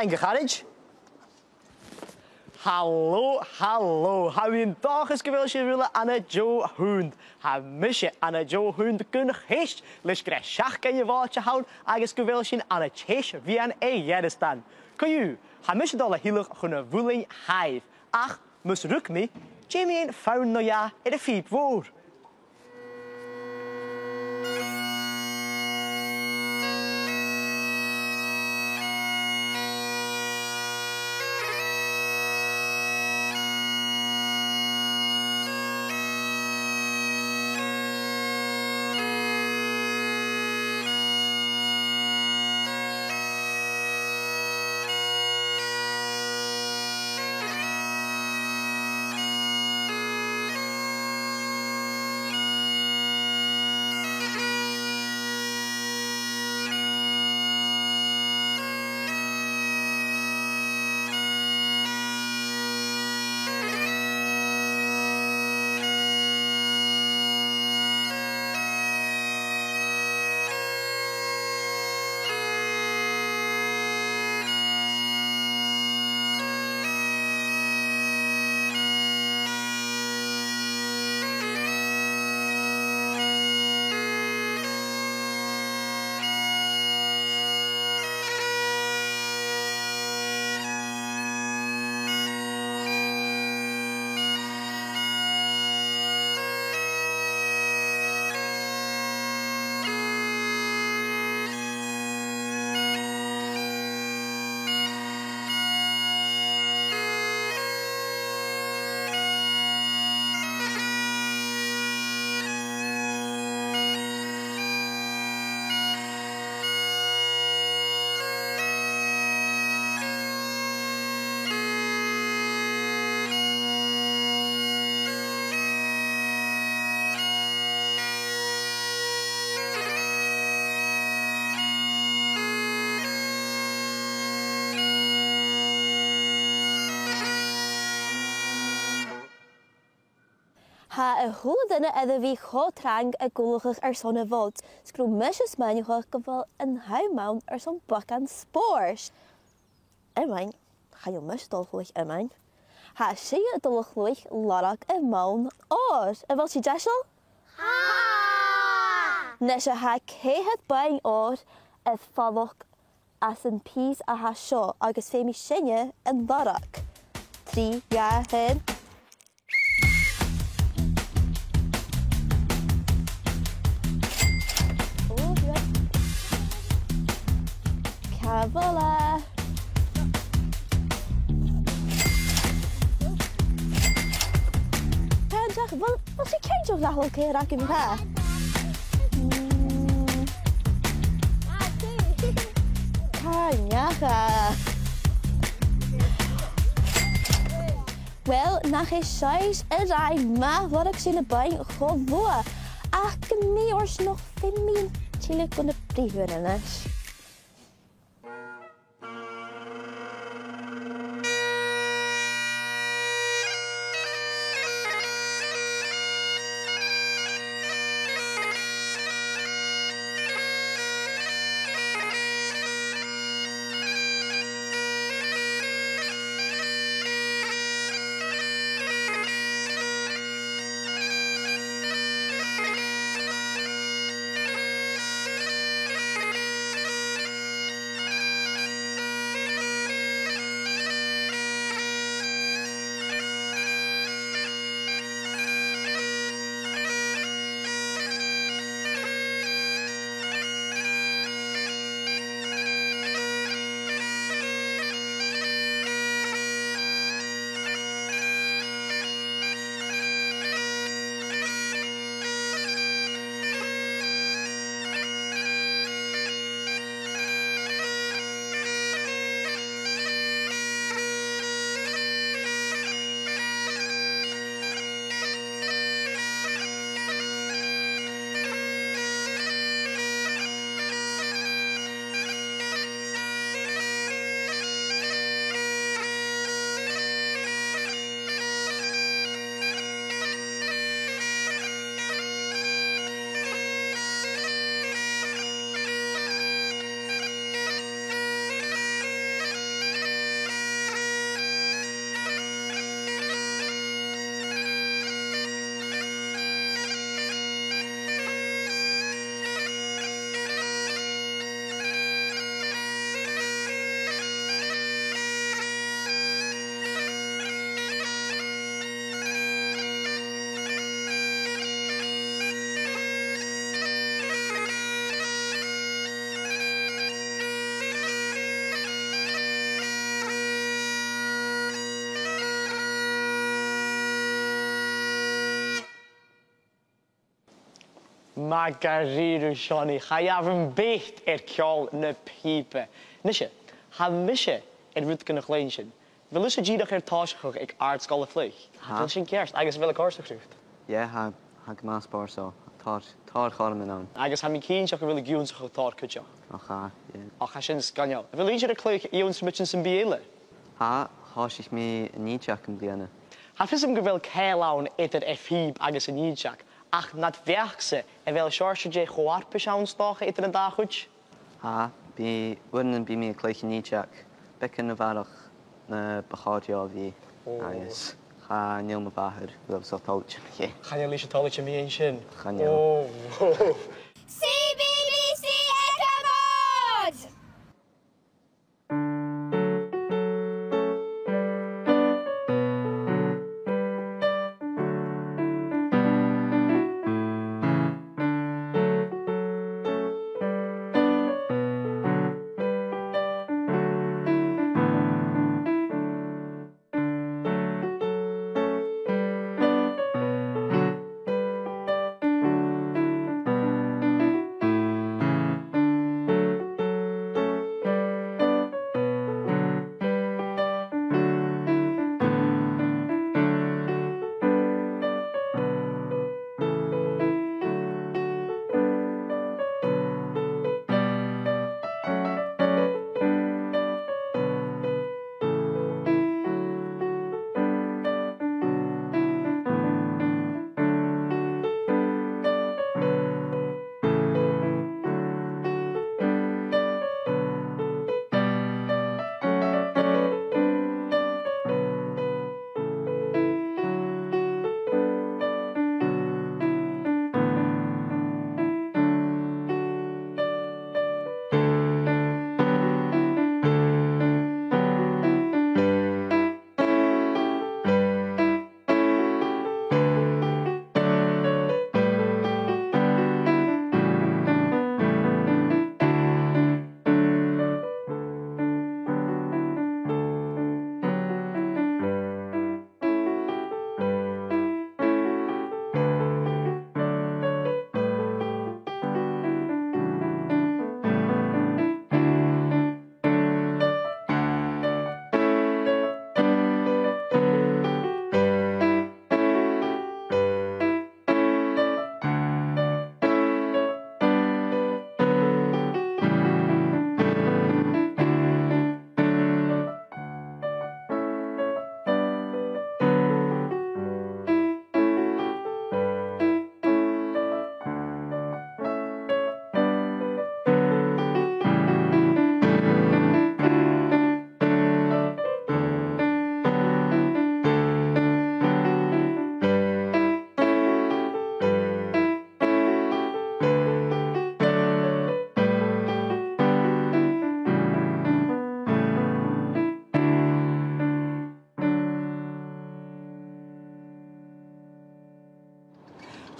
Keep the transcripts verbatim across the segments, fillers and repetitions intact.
Inge Charaid. Halò, halò. Tha mi an dòchas gu bheil sibh uile ann an deagh shunnd. Tha mise ann an deagh shunnd gun cheist leis gur e seachdain a' Mhàirt a th' ann agus gu bheil sinn ann an teis-meadhan a' Ghearasdan. Co-dhiù, tha mise a' dol a thilleadh chun a' mhuilinn-chàimh, ach mus ruig mi, dè mu dheidhinn fonn no dhà air a' phìob mhòr? Tha a h-uile duine air a bhith cho trang a' cuileachadh airson a' Mhòid, 's gu bheil mise a' smaoineachadh gu bheil an t-àm ann airson beagan spòrs. Iomain, chan eil mise a' dol a chluich iomain. Tha sibh a' dol a chluich lorg am bonn òir. A bheil sibh deiseil? Tha! Nise, tha ceithir boinn òir air fàileadh às an pìos a tha seo, agus feumaidh sinne an lorg. Trì, dhà, aon. Ò, bheag. Càit a bheil e? Càit an deach, a bheil, a bheil sibh cinnteach nach eil ceithir agaibh an-dràsta? Mm. Càit an deach e? Uill, nach e sibhse a rinn math, lorg sibh na boinn cho luath. Ach gu mì-fhortanach, feumaidh mi tilleadh gu na britheamhan a-nis. Math dha-rìribh, a Sheonaidh. Cha ghabh am beit air ceòl na pìoba. Nise, tha mise air rudeigin a chluinntinn. A bheil thusa dìreach air tòiseachadh aig àrd-sgoil a' chluich? Tha. A bheil sin ceart? Agus a bheil e a' còrdadh riut? Yeah, tha, tha gu math spòrsail. Tòrr, tòrr chothroman ann. Agus tha mi cinnteach gu bheil thu ag ionnsachadh tòrr cuideachd. Ach tha, yeah. Ach tha sin sgoinneil. A bheil thu idir air cluich ionnsramaidean sam bith eile? Tha, thòisich mi an fhìdeag am-bliadhna. Tha fios agam gu bheil ceangal ann eadar a' phìob agus an fhìdeag, ach nad bheachd-sa, a bheil seòrsa de cho-fharpais ann, 's dòcha, eadar an dà chuid? Tha, bidh, uaireannan bidh mi a' cluich an fhìdeag, beagan a bharrachd na bu chòir dhomh a bhith, agus chan eil mo mhàthair uabhasach toilichte mu dheidhinn. Chan eil i toilichte mu dheidhinn sin? Chan eil. Ò. C B B C Eicibhead!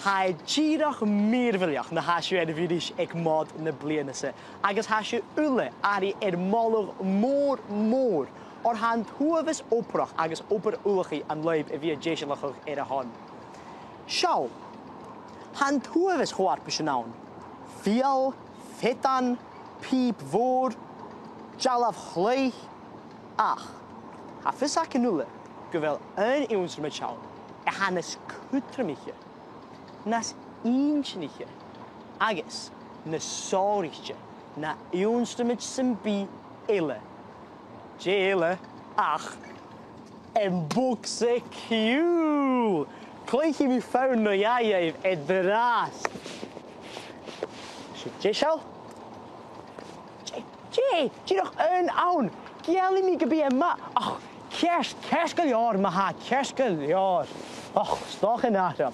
Tha e dìreach mìorbhaileach na tha sibh air a bhith ris aig Mòd na bliadhna-sa, agus tha sibh uile airidh air moladh mòr, mòr, oir tha an t-uabhas obrach agus obair ullachaidh an lùib a bhith a' deisealachadh air a shon. Seall, tha an t-uabhas cho-fharpaisean ann. Fidheall, feadan, pìob mhòr, dealbh-chluich, ach tha fios againn uile gu bheil aon ionnsramaid ann a tha nas cudromaiche, nas inntinniche agus nas sònraichte na ionnsramaid sam bith eile. Dè eile ach am bogsa-ciùil! Cluichidh mi fonn no dhà dhuibh an-dràsta. Sibh deiseil? Dè, dè, dìreach aon ann. Geallaidh mi gum bi e math. Ach, ceart, ceart gu leòr ma-thà, ceart gu leòr. Och, 's dòcha nach eil.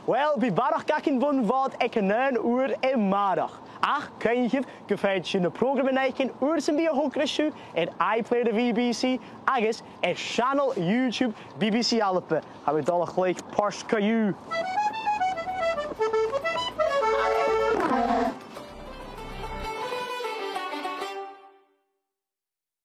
Uill, bidh barrachd againn bhon Mhòd aig an aon uair a-màireach. Ach cuimhnichibh gum faod sibh na prògraman fhaicinn uair sam bith a thogras sibh air iPlayer a' B B C agus air seanail YouTube B B C Alba. Tha mi a' dol a chluich Port Cailliù.